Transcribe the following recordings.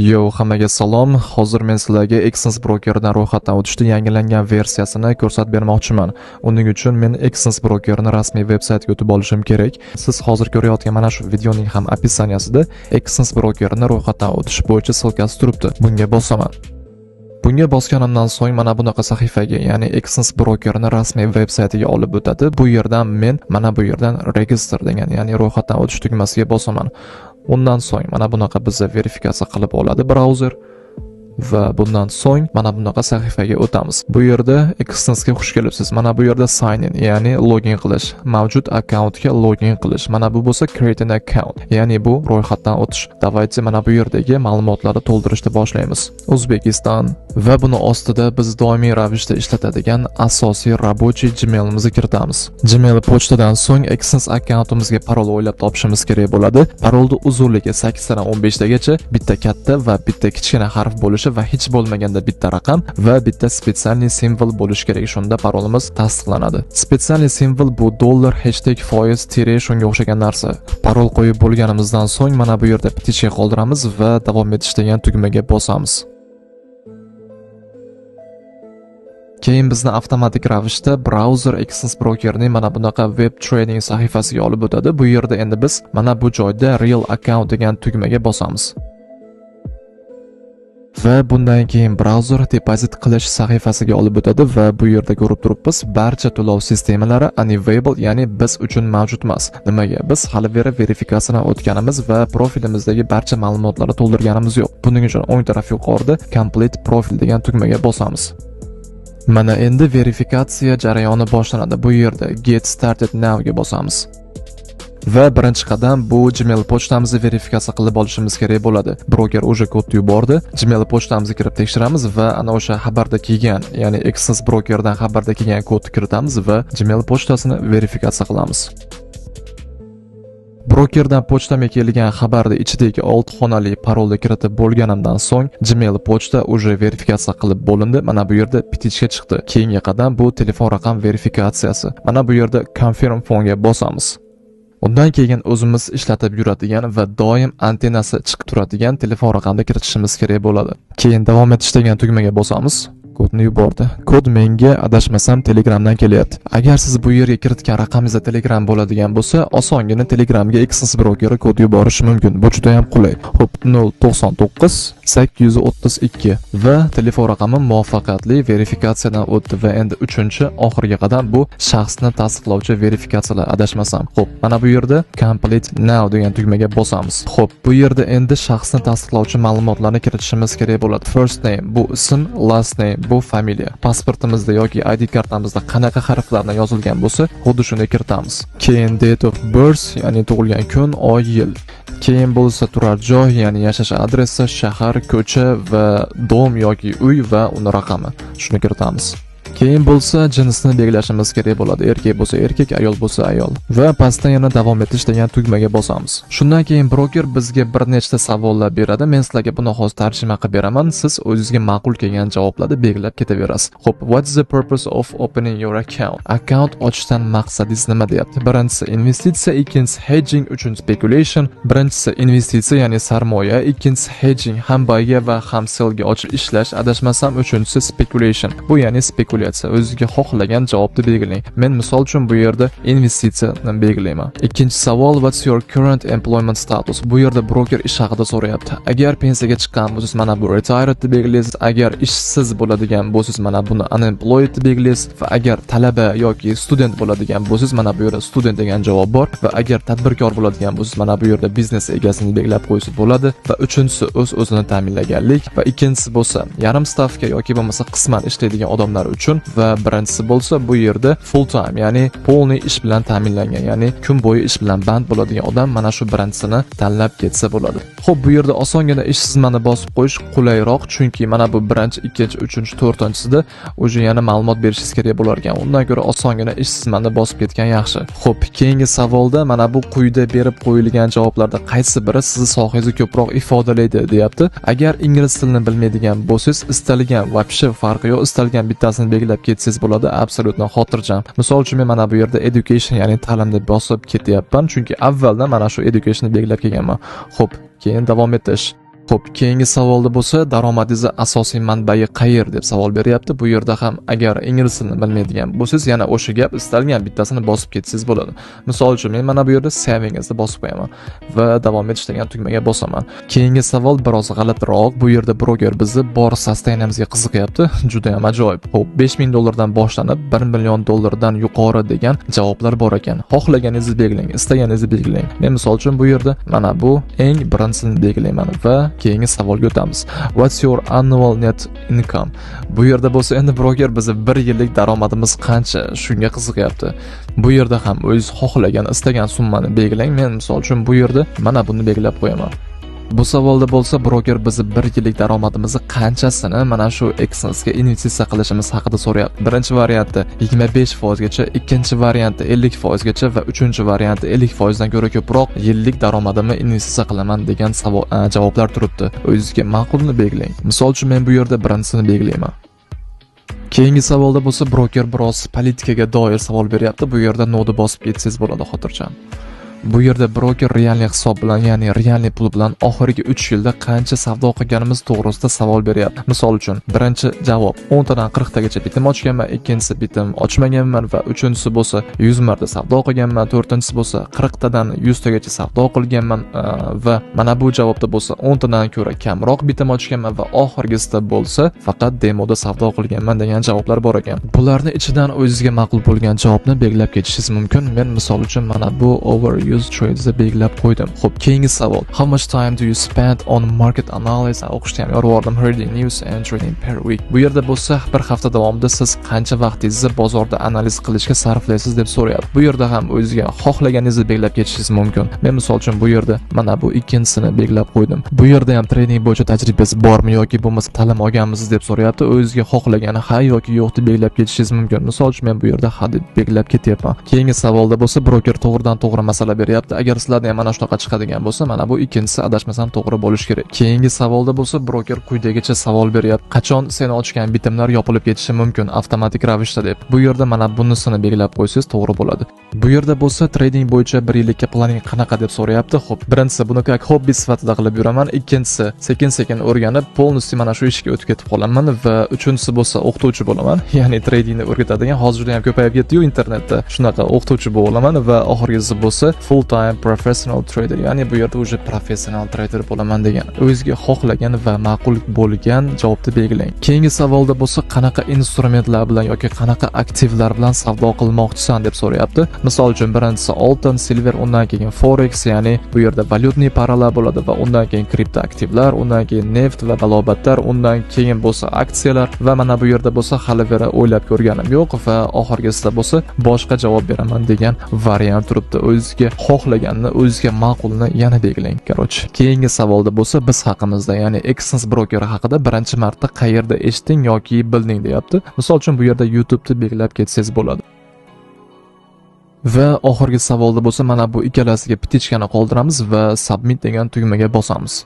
Yo, hammaga salom. Hozir men sizlarga Exness brokerdan ro'yxatdan o'tishda yangilangan versiyasini ko'rsatib bermoqchiman. Uning uchun men Exness brokerini rasmiy veb saytiga o'tib olishim kerak. Siz hozir ko'rayotgan mana shu videoning ham описания sida Exness brokerini ro'yxatdan o'tish bo'yicha ссылка si turibdi. Bunga bosaman. Bunga bosganimdan so'ng mana bunaqa sahifaga, ya'ni Exness brokerini rasmiy veb saytiga olib o'tadi. Bu yerdan men mana bu yerdan "Register" degan, ya'ni ro'yxatdan o'tish tugmasiga bosaman. Undan so'ng mana bunaqa bizni verifikatsiya qilib oladi brauzer va bundan so'ng mana bunaqa sahifaga o'tamiz. Bu yerda "Exnessga xush kelibsiz". Mana bu yerda "Sign in", ya'ni login qilish, mavjud akkauntga login qilish. Mana bu bo'lsa "Create an account", ya'ni bu ro'yxatdan o'tish. Давайте mana bu yerdagi ma'lumotlarni to'ldirishni boshlaymiz. O'zbekiston va buni ostida biz doimiy ravishda ishlatadigan asosiy рабочий Gmailimizni kiritamiz. Gmail pochtadan so'ng Exness akkauntimizga parol o'ylab topishimiz kerak bo'ladi. Parolni uzunligi 8 dan 15 tagacha, bitta katta va bitta kichkina harf bo'lishi va hech bo'lmaganda bitta raqam va bitta специальный simvol bo'lishi kerak. Shunda parolimiz tasdiqlanadi. Специальный simvol bu dollar, hashtag, foiz, tire, shunga o'xshagan narsa. Parol qo'yib bo'lganimizdan so'ng mana bu yerda птичка qoldiramiz va "Davom etish" degan tugmaga bosamiz. Keyin bizni avtomatik ravishda brauzer Exness brokerning mana bunaqa web trading sahifasiga olib o'tadi. Bu yerda endi biz mana bu joyda "Real account" degan tugmaga bosamiz. Va bundan keyin brauzer depozit qilish sahifasiga olib o'tadi va bu yerda ko'rib turibmiz, barcha to'lov sistemalari unavailable, ya'ni biz uchun mavjud emas. Nimaga? Biz hali beri verifikatsiyadan o'tganimiz va profilimizdagi barcha ma'lumotlarni to'ldirganimiz yo'q. Buning uchun o'ng taraf yuqorida "Complete profile" degan tugmaga bosamiz. Mana endi verifikatsiya jarayoni boshlanadi. Bu yerda "Get started now" ga bosamiz. Va birinchi qadam bu Gmail pochtamizni verifikatsiya qilib olishimiz kerak bo'ladi. Broker уже kodni yubordi. Gmail pochtamizga kirib tekshiramiz va ana o'sha xabarda kelgan, ya'ni Exness brokerdan xabarda kelgan kodni kiritamiz va Gmail pochtasini verifikatsiya qilamiz. Brokerdan pochtamga kelgan xabarda ichidagi 6 xonali parolni kiritib bo'lganimdan so'ng Gmail pochta уже verifikatsiya qilib bo'lindi. Mana bu yerda птичка chiqdi. Keyingi qadam bu telefon raqam verifikatsiyasi. Mana bu yerda "Confirm phone" ga bosamiz. Undan keyin o'zimiz ishlatib yuradigan va doim antennasi chiqib turadigan telefon raqamini kiritishimiz kerak bo'ladi. Keyin "Davom etish" degan tugmaga bosamiz. Kodni yubordi. Kod menga, adashmasam, Telegramdan kelyapti. Agar siz bu yerga kiritgan raqamingizda Telegram bo'ladigan bo'lsa, osongina Telegramga Exness brokeri kod yuborishi mumkin. Bu juda ham qulay. Xo'p, 099 832 va telefon raqami muvaffaqiyatli verifikatsiyadan o'tdi va endi uchinchi, oxirgi qadam bu shaxsni tasdiqlovchi verifikatsiyalar, adashmasam. Xo'p, mana bu yerda "Complete now" degan tugmaga bosamiz. Xo'p, bu yerda endi shaxsni tasdiqlovchi ma'lumotlarni kiritishimiz kerak bo'ladi. First name bu ism, last name bu familiya. Pasportimizda yoki ID kartamizda qanaqa harflardan yozilgan bo'lsa, xuddi shunday kiritamiz. Keyin date of birth, ya'ni tug'ilgan kun, oy, yil. Keyin bo'lsa turar joy, ya'ni yashash adresi, shahar, ko'cha va дом yoki uy va uni raqami. Shuni kiritamiz. Keyin bo'lsa jinsni belgilashimiz kerak bo'ladi. Erkak bo'lsa erkak, ayol bo'lsa ayol. Va pastda yana "Davom etish" degan tugmaga bosamiz. Shundan keyin broker bizga bir nechta savollar beradi. Men sizlarga buni hozir tarjima qilib beraman. Siz o'zingizga ma'qul kelgan javoblarni belgilab ketaverasiz. Xo'p, "What's the purpose of opening your account?" Akkaunt ochishdan maqsadingiz nima, deyapti. Birinchisi investitsiya, ikkinchisi hedging, uchinchisi speculation. Birinchisi investitsiya, ya'ni sarmoya, ikkinchisi hedging, ham buyga va ham sellga ochib ishlash, adashmasam, uchinchisi speculation. Bu ya'ni spekulyatsiya. O'zingizga xohlagan javobni belgilang. Men misol uchun bu yerda investitsiyani belgilayman. Ikkinchi savol: "What's your current employment status?" Bu yerda broker ish haqida so'rayapti. Agar pensiyaga chiqqan bo'lsangiz, mana bu retired deb belgilaysiz. Agar ishsiz bo'ladigan bo'lsangiz, mana buni unemployed deb belgilaysiz va agar talaba yoki student bo'ladigan bo'lsangiz, mana bu yerda student degan javob bor va agar tadbirkor bo'ladigan bo'lsangiz, mana bu yerda biznes egasini belgilab qo'ysa bo'ladi va uchinchisi o'z o'zini ta'minlaganlik va ikkinchisi bo'lsa yarim stavka yoki bo'lmasa qisman ishlaydigan odamlar uchun va birinchisi bo'lsa bu yerda full time, ya'ni полный ish bilan ta'minlangan, ya'ni kun bo'yi ish bilan band bo'ladigan odam mana shu birinchisini tanlab ketsa bo'ladi. Xo'p, bu yerda osongina ishsizmani bosib qo'yish qulayroq, chunki mana bu birinchi, ikkinchi, uchinchi, to'rtinchisida уже yana ma'lumot berishingiz kerak bo'lar ekan. Undan ko'ra osongina ishsizmani bosib ketgan yaxshi. Xo'p, keyingi savolda mana bu quyida berib qo'yilgan javoblarda qaysi biri sizni sohangizni ko'proq ifodalaydi, deyapti. Agar ingliz tilini bilmaydigan bo'lsangiz, istalgan, вообще farqi yo'q, istalgan bittasini belgilab ketsangiz bo'ladi, абсолютно xotirjam. Misol uchun men mana bu yerda education, ya'ni ta'limni bosib ketyapman, chunki avvaldan mana shu educationni belgilab kelganman. Xo'p, keyin davom etish. Xo'p, keyingi savolda bo'lsa, daromadingizni asosiy manbai qayer deb savol beryapti. Bu yerda ham agar ingliz tilini bilmaydigan bo'lsangiz, yana o'sha gap, istalgan bittasini bosib ketsangiz bo'ladi. Misol uchun, men mana bu yerda savingsni bosib qo'yaman va davom etish degan tugmaga bosaman. Keyingi savol biroz g'alatiroq. Bu yerda broker bizni bor состояния mizga qiziqyapti. Juda ham ajoyib. Xo'p, 5000 dollardan boshlanib 1 million dollardan yuqori degan javoblar bor ekan. Xohlaganingizni belgilang, istaganingizni belgilang. Men misol uchun bu yerda mana bu eng birinchisini belgilayman va keyingi savolga o'tamiz. What's your annual net income? Bu yerda bo'lsa endi broker bizni bir yillik daromadimiz qancha, shunga qiziqyapti. Bu yerda ham o'zingiz xohlagan, istagan summani belgilang. Men misol uchun bu yerda mana buni belgilab qo'yaman. Bu savolda bo'lsa broker bizni bir yillik daromadimizni qanchasini mana shu Exnessga investitsiya qilishimiz haqida so'rayapti. Birinchi variantda 25 foizgacha, ikkinchi variantda 50 foizgacha va uchinchi variantda 50 foizdan ko'ra ko'proq yillik daromadimni investitsiya qilaman degan savol javoblar turibdi. O'zingizga ma'qulini belgilang. Misol uchun, men bu yerda birinchisini belgilayman. Keyingi savolda bo'lsa broker biroz politikaga doir savol beryapti. Bu yerda no ni bosib ketsangiz bo'ladi xotirjam. Bu yerda broker реальный hisob bilan, ya'ni реальный pul bilan oxirgi 3 yilda qancha savdo qilganimiz to'g'risida savol beryapti. Misol uchun, birinchi javob 10 tadan 40 tagacha bitim ochganman, ikkinchisi bitim ochmaganman va uchinchisi bo'lsa 100 marta savdo qilganman, to'rtinchisi bo'lsa 40 tadan 100 tagacha savdo qilganman va mana bu javobda bo'lsa 10 tadan ko'ra kamroq bitim ochganman va oxirgisida bo'lsa faqat demoda savdo qilganman degan javoblar bor ekan. Bularni ichidan o'zingizga ma'qul bo'lgan javobni belgilab ketishingiz mumkin. Men misol uchun mana bu over 100 tradesni belgilab qo'ydim. Xo'p, keyingi savol. How much time do you spend on market analysis? O'qishda ham yorib yubordim. Reading news and trading per week. Bu yerda bo'lsa bir hafta davomida siz qancha vaqtingizni bozorda analiz qilishga sarflaysiz deb so'rayapti. Bu yerda ham o'zingizga xohlaganingizni belgilab ketishingiz mumkin. Men misol uchun bu yerda mana bu ikkinchisini belgilab qo'ydim. Bu yerda ham trading bo'yicha tajribangiz bormi yoki bo'lmasa ta'lim olganmisiz deb so'rayapti. O'zingizga xohlagani ha yoki yo'q deb belgilab ketishingiz mumkin. Misol uchun, men bu yerda ha deb belgilab ketyapman. Keyingi savolda bo'lsa broker to'g'ridan to'g'ri masala beryapti. Agar sizlarda ham mana shunaqa chiqadigan bo'lsa, mana bu ikkinchisi adashmasam to'g'ri bo'lishi kerak. Keyingi savolda bo'lsa broker quyidagicha savol beryapti. Qachon sen ochgan bitimlar yopilib ketishi mumkin avtomatik ravishda deb. Bu yerda mana bunisini belgilab qo'ysangiz to'g'ri bo'ladi. Bu yerda bo'lsa trading bo'yicha bir yillikka planing qanaqa deb so'rayapti. Xo'p, birinchisi, buni как hobbi sifatida qilib yuraman. Ikkinchisi, sekin-sekin o'rganib, полностью mana shu ishga o'tib ketib qolaman va uchinchisi bo'lsa o'qituvchi bo'laman. Ya'ni tradingni o'rgatadigan, hozir juda ham ko'payib ketdi-yu internetda. Shunaqa o'qituvchi bo'laman va oxirgisi bo'lsa full time professional trader, ya'ni bu yerda уже professional trader bo'laman degan. O'zingizga xohlagan va ma'qul bo'lgan javobni belgilang. Keyingi savolda bo'lsa qanaqa instrumentlar bilan yoki qanaqa aktivlar bilan savdo qilmoqchisan deb so'rayapti. Misol uchun, birinchisi oltin, silver, undan keyin forex, ya'ni bu yerda валютный пара lar bo'ladi va undan keyin kripto aktivlar, undan keyin neft va balobatlar, undan keyin bo'lsa aksiyalar va mana bu yerda bo'lsa hali beri o'ylab ko'rganim yo'q va oxirgisida bo'lsa boshqa javob beraman degan variant turibdi. O'zingizga xohlaganini, o'zingizga ma'qulini yana belgilang. Короче, keyingi savolda bo'lsa biz haqimizda, ya'ni Exness brokeri haqida birinchi marta qayerda eshitding yoki bilding deyapti. Misol uchun, bu yerda YouTube'ni belgilab ketsangiz bo'ladi. Va oxirgi savolda bo'lsa mana bu ikkalasiga птичка ni qoldiramiz va submit degan tugmaga bosamiz.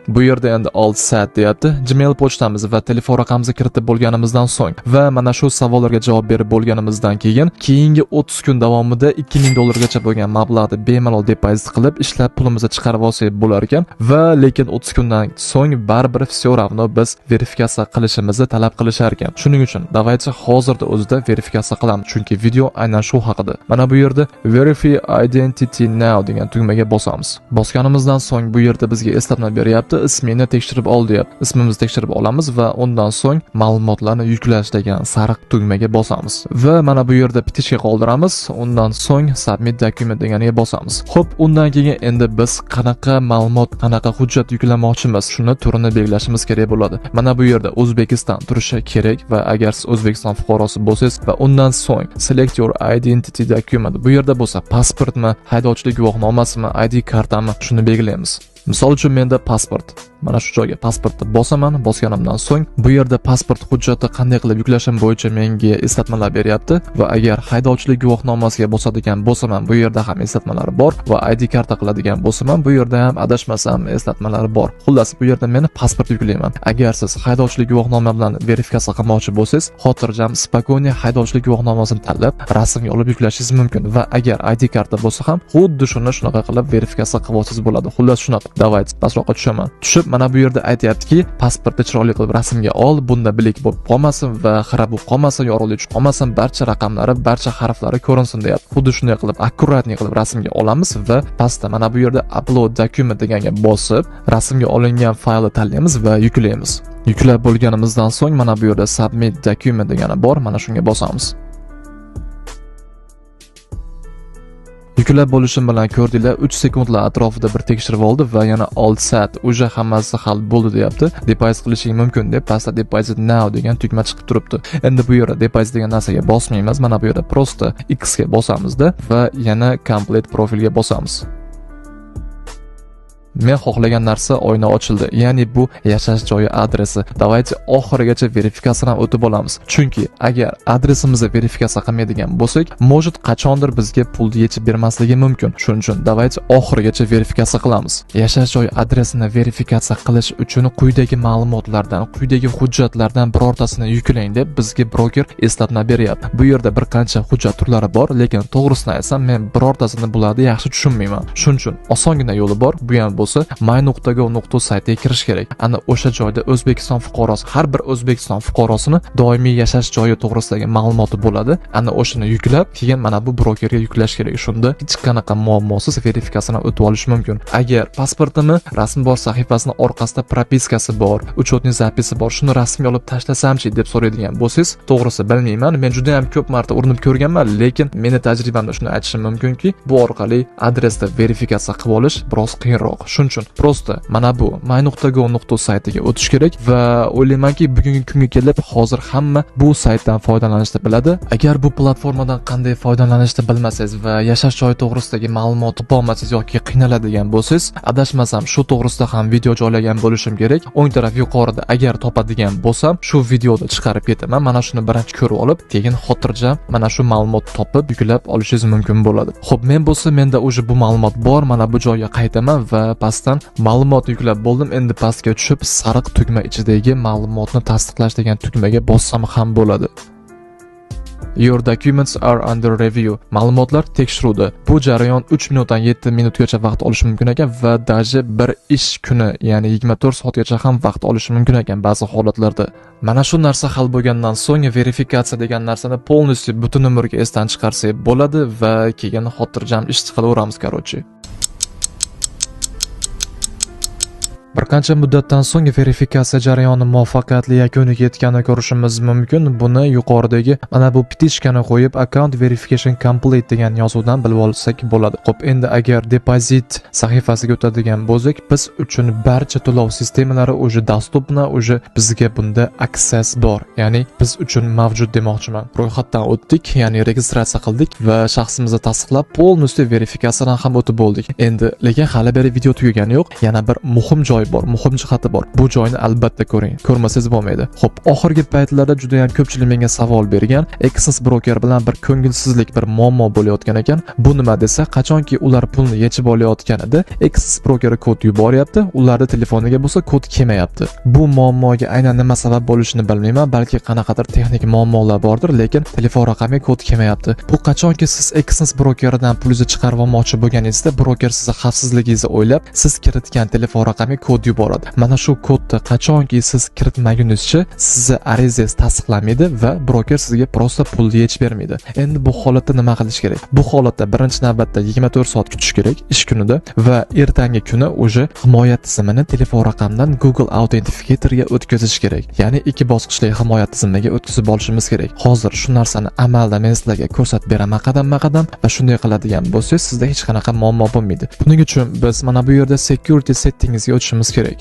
Bu yerda endi all set deyapti. Gmail pochtamiz va telefon raqamimizni kiritib bo'lganimizdan so'ng va mana shu savollarga javob berib bo'lganimizdan keyin keyingi 30 kun davomida 2000 dollargacha bo'lgan mablag'ni bemalol depozit qilib, ishlab pulimizni chiqarib olsak bo'lar ekan va lekin 30 kundan so'ng baribir все равно biz verifikatsiya qilishimizni talab qilishar ekan. Shuning uchun давайте hozirda o'zida verifikatsiya qilamiz, chunki video aynan shu haqida. Mana bu yerda Verify Identity Now degan tugmaga bosamiz. Bosganimizdan so'ng bu yerda bizga eslatma beryapti. Ismingni tekshirib ol deyapti. Ismimizni tekshirib olamiz va undan so'ng ma'lumotlarni yuklash degan sariq tugmaga bosamiz. Va mana bu yerda птичка qoldiramiz. Undan so'ng Submit Document deganiga bosamiz. Xo'p, undan keyin endi biz qanaqa ma'lumot, qanaqa hujjat yuklamoqchimiz, shuni turini belgilashimiz kerak bo'ladi. Mana bu yerda O'zbekiston turishi kerak va agar siz O'zbekiston fuqarosi bo'lsangiz va undan so'ng Select your identity document. Bu yerda bo'lsa pasportmi, haydovchilik guvohnomasimi, ID kartami, shuni belgilaymiz. Misol uchun, menda pasport. Mana shu joyga pasportni bosaman. Bosganimdan so'ng bu yerda pasport hujjati qanday qilib yuklashim bo'yicha menga eslatmalar beryapti va agar haydovchilik guvohnomasiga bosadigan bo'lsam, bu yerda ham eslatmalar bor va ID karta qiladigan bo'lsam, bu yerda ham adashmasam eslatmalar bor. Xullas, bu yerda men pasport yuklayman. Agar siz haydovchilik guvohnoma bilan verifikatsiya qilmoqchi bo'lsangiz, xotirjam, спокойно haydovchilik guvohnomasini tanlab, rasmga olib yuklashingiz mumkin va agar ID karta bo'lsa ham, xuddi shuni shunaqa qilib verifikatsiya qilib olsangiz bo'ladi. Xullas, shunaqa. Давайте pastroqqa tushaman. Tushib, mana bu yerda aytyaptiki, pasportni chiroyli qilib rasmga ol, bunda блик bo'lib qolmasin va xira bo'lib qolmasin, yorug'lik tushib qolmasin, barcha raqamlari, barcha harflari ko'rinsin deyapti. Xuddi shunday qilib аккуратный qilib rasmga olamiz va pastda mana bu yerda upload document deganga bosib, rasmga olingan faylni tanlaymiz va yuklaymiz. Yuklab bo'lganimizdan so'ng mana bu yerda submit document degani bor, mana shunga bosamiz. Yuklab bo'lishim bilan ko'rdinglar, 3 sekundlar atrofida bir tekshirib oldi va yana all set, уже hammasi hal bo'ldi deyapti. Depozit qilishing mumkin deb pastda deposit now degan tugma chiqib turibdi. Endi bu yerda deposit degan narsaga bosmaymiz, mana bu yerda просто X ga bosamizda va yana complete profilga bosamiz. Men xohlagan narsa oyna ochildi. Ya'ni bu yashash joyi adresi. Давайте oxirigacha verifikatsiyadan o'tib olamiz. Chunki agar adresimizni verifikatsiya qilmaydigan bo'lsak, может qachondir bizga pulni yechib bermasligi mumkin. Shuning uchun давайте oxirigacha verifikatsiya qilamiz. Yashash joyi adresini verifikatsiya qilish uchun quyidagi ma'lumotlardan, quyidagi hujjatlardan birortasini yuklang deb bizga broker eslatma beryapti. Bu yerda bir qancha hujjat turlari bor, lekin to'g'risini aytsam, men birortasini bularni yaxshi tushunmayman. Shuning uchun osongina yo'li bor. Bu ham bo'lsa my.gov.uz saytiga kirish kerak. Ana o'sha joyda O'zbekiston fuqarosi, har bir O'zbekiston fuqarosini doimiy yashash joyi to'g'risidagi ma'lumoti bo'ladi. Ana o'shani yuklab, keyin mana bu brokerga yuklash kerak. Shunda hech qanaqa muammosiz verifikatsiyadan o'tib olish mumkin. Agar pasportini rasmi bor sahifasini orqasida propiskasi bor, учетный записи bor, shuni rasmga olib tashlasamchi deb so'raydigan bo'lsangiz, to'g'risi bilmayman. Men juda ham ko'p marta urinib ko'rganman, lekin meni tajribamda shuni aytishim mumkinki, bu orqali adresda verifikatsiya qilib olish biroz qiyinroq. Shuning uchun просто mana bu my.gov.uz saytiga o'tish kerak va o'ylaymanki, bugungi kunga kelib hozir hamma bu saytdan foydalanishni biladi. Agar bu platformadan qanday foydalanishni bilmasangiz va yashash joyi to'g'risidagi ma'lumot topolmasangiz yoki qiynaladigan bo'lsangiz, adashmasam shu to'g'risida ham video joylagan bo'lishim kerak. O'ng taraf yuqorida agar topadigan bo'lsam, shu videoni chiqarib ketaman. Mana shuni birinchi ko'rib olib, keyin xotirjam mana shu ma'lumot topib yuklab olishingiz mumkin bo'ladi. Xo'p, men bo'lsa menda уже bu ma'lumot bor. Mana bu joyga qaytaman va pastdan ma'lumot yuklab bo'ldim. Endi pastga tushib sariq tugma ichidagi ma'lumotni tasdiqlash degan tugmaga bossam ham bo'ladi. Your documents are under review. Ma'lumotlar tekshiruvda. Bu jarayon 3 minutdan 7 minutgacha vaqt olishi mumkin ekan va даже bir ish kuni, ya'ni 24 soatgacha ham vaqt olishi mumkin ekan ba'zi holatlarda. Mana shu narsa hal bo'lgandan so'ng verifikatsiya degan narsani полностью butun umrga esdan chiqarsak bo'ladi va keyin xotirjam ish qilaveramiz, короче. Bir qancha muddatdan so'ng verifikatsiya jarayoni muvaffaqiyatli yakuniga yetganini ko'rishimiz mumkin. Buni yuqoridagi mana bu птичка ni qo'yib account verification complete degan yozuvdan bilib olsak bo'ladi. Xo'p, endi agar depozit sahifasiga o'tadigan bo'lsak, biz uchun barcha to'lov sistemalari уже доступно, уже bizga bunda access bor. Ya'ni biz uchun mavjud demoqchiman. Ro'yxatdan o'tdik, ya'ni registratsiya qildik va shaxsimizni tasdiqlab полностью verifikatsiyadan ham o'tib bo'ldik. Endi lekin hali beri video tugagani yo'q. Yana bir muhim joy bor, muhim jihati bor. Bu joyni albatta ko'ring. Ko'rmasangiz bo'lmaydi. Xo'p, oxirgi paytlarda juda ham ko'pchilik menga savol bergan. Exness broker bilan bir ko'ngilsizlik, bir muammo bo'layotgan ekan. Bu nima desa, qachonki ular pulni yechib olayotganida Exness brokeri kod yuboryapti, ularning telefoniga bo'lsa kod kelmayapti. Bu muammoga aynan nima sabab bo'lishini bilmayman, balki qanaqadir texnik muammolar bordir, lekin telefon raqamiga kod kelmayapti. Bu qachonki siz Exness brokeridan pulingizni chiqarib olmoqchi bo'lganingizda, broker sizni xavfsizligingizni o'ylab, siz kiritgan telefon raqamiga kod yuboradi. Mana shu kodni qachonki siz kiritmagunizcha sizni arizangiz tasdiqlanmaydi va broker sizga просто pulni yechib bermaydi. Endi bu holatda nima qilish kerak? Bu holatda birinchi navbatda 24 soat kutish kerak ish kunida va ertangi kuni уже himoya tizimini telefon raqamidan Google Authenticatorga o'tkazish kerak. Ya'ni ikki bosqichli himoya tizimiga o'tkazib olishimiz kerak. Hozir shu narsani amalda men sizlarga ko'rsatib beraman qadamma-qadam va shunday qiladigan bo'lsangiz, sizda hech qanaqa muammo bo'lmaydi. Buning uchun biz mana bu yerda security settingsga o'tishimiz kerak.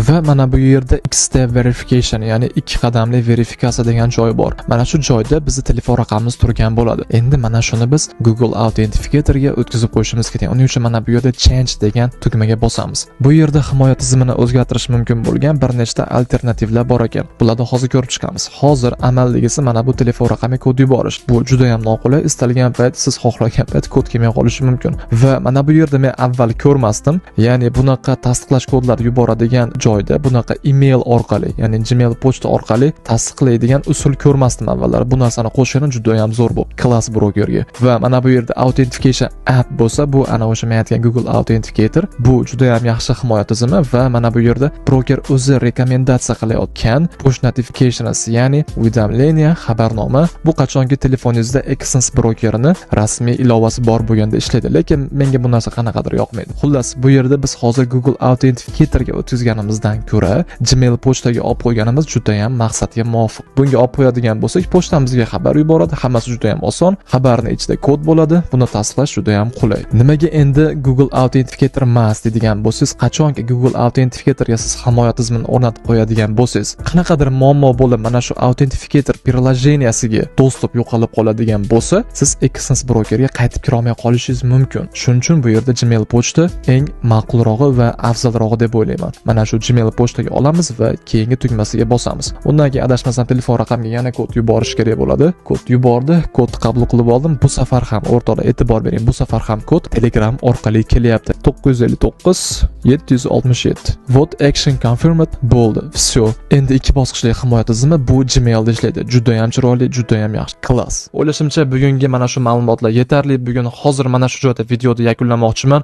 Va mana bu yerda X-step verification, ya'ni ikki qadamli verifikatsiya degan joy bor. Mana shu joyda bizni telefon raqamimiz turgan bo'ladi. Endi mana shuni biz Google Authenticatorga o'tkazib qo'yishimiz kerak. Uning uchun mana bu yerda change degan tugmaga bosamiz. Bu yerda himoya tizimini o'zgartirish mumkin bo'lgan bir nechta alternativlar bor ekan. Bularni hozir ko'rib chiqamiz. Hozir amaldagisi mana bu telefon raqamiga kod yuborish. Bu juda ham noqulay. Istalgan payt siz xohlagan payt kod kelmay qolishi mumkin. Va mana bu yerda men avval ko'rmasdim. Ya'ni bunaqa tasdiqlash kodlari yuboradigan Joyda bunaqa email orqali, ya'ni Gmail pochta orqali tasdiqlaydigan usul ko'rmasdim avvallari. Bu narsani qo'shgani juda ham zo'r bo'ldi klass brokerga. Va mana bu yerda authentication app bo'lsa, bu ana o'sha men aytgan Google Authenticator. Bu juda ham yaxshi himoya tizimi. Va mana bu yerda broker o'zi rekomendatsiya qilayotgan push notifications, ya'ni уведомление, xabarnoma. Bu qachonki telefoningizda Exness brokerini rasmiy ilovasi bor bo'lganda ishlaydi, lekin menga bu narsa qanaqadir yoqmaydi. Xullas, bu yerda biz hozir Google Authenticatorga o'tkazganimizdan ko'ra Gmail pochtaga olib qo'yganimiz juda ham maqsadga muvofiq. Bunga olib qo'yadigan bo'lsak, pochtamizga xabar yuboradi, hammasi juda ham oson. Xabarni ichida kod bo'ladi, buni tasdiqlash juda ham qulay. Nimaga endi Google Authenticator emas deydigan bo'lsangiz, qachonki Google Authenticatorga siz himoya tizimini o'rnatib qo'yadigan bo'lsangiz, qanaqadir muammo bo'lib, mana shu Authenticator приложения siga доступ yo'qolib qoladigan bo'lsa, siz Exness brokerga qaytib kirolmay qolishingiz mumkin. Shuning uchun bu yerda Gmail pochta eng ma'qulrog'i va afzalrog'i deb o'ylayman. Mana shu Gmail pochtaga olamiz va keyingi tugmasiga bosamiz. Undan keyin, adashmasam, telefon raqamga yana kod yuborish kerak bo'ladi. Kod yubordi, kodni qabul qilib oldim. Bu safar ham, o'rtoqlar, e'tibor bering, bu safar ham kod Telegram orqali kelyapti: 959 767. Вот, action confirmed bo'ldi. Все, endi ikki bosqichli himoya tizimi bu Gmailda ishlaydi. Juda ham chiroyli, juda ham yaxshi, klass. O'ylashimcha, bugungi mana shu ma'lumotlar yetarli. Bugun hozir mana shu joyda videoni yakunlamoqchiman.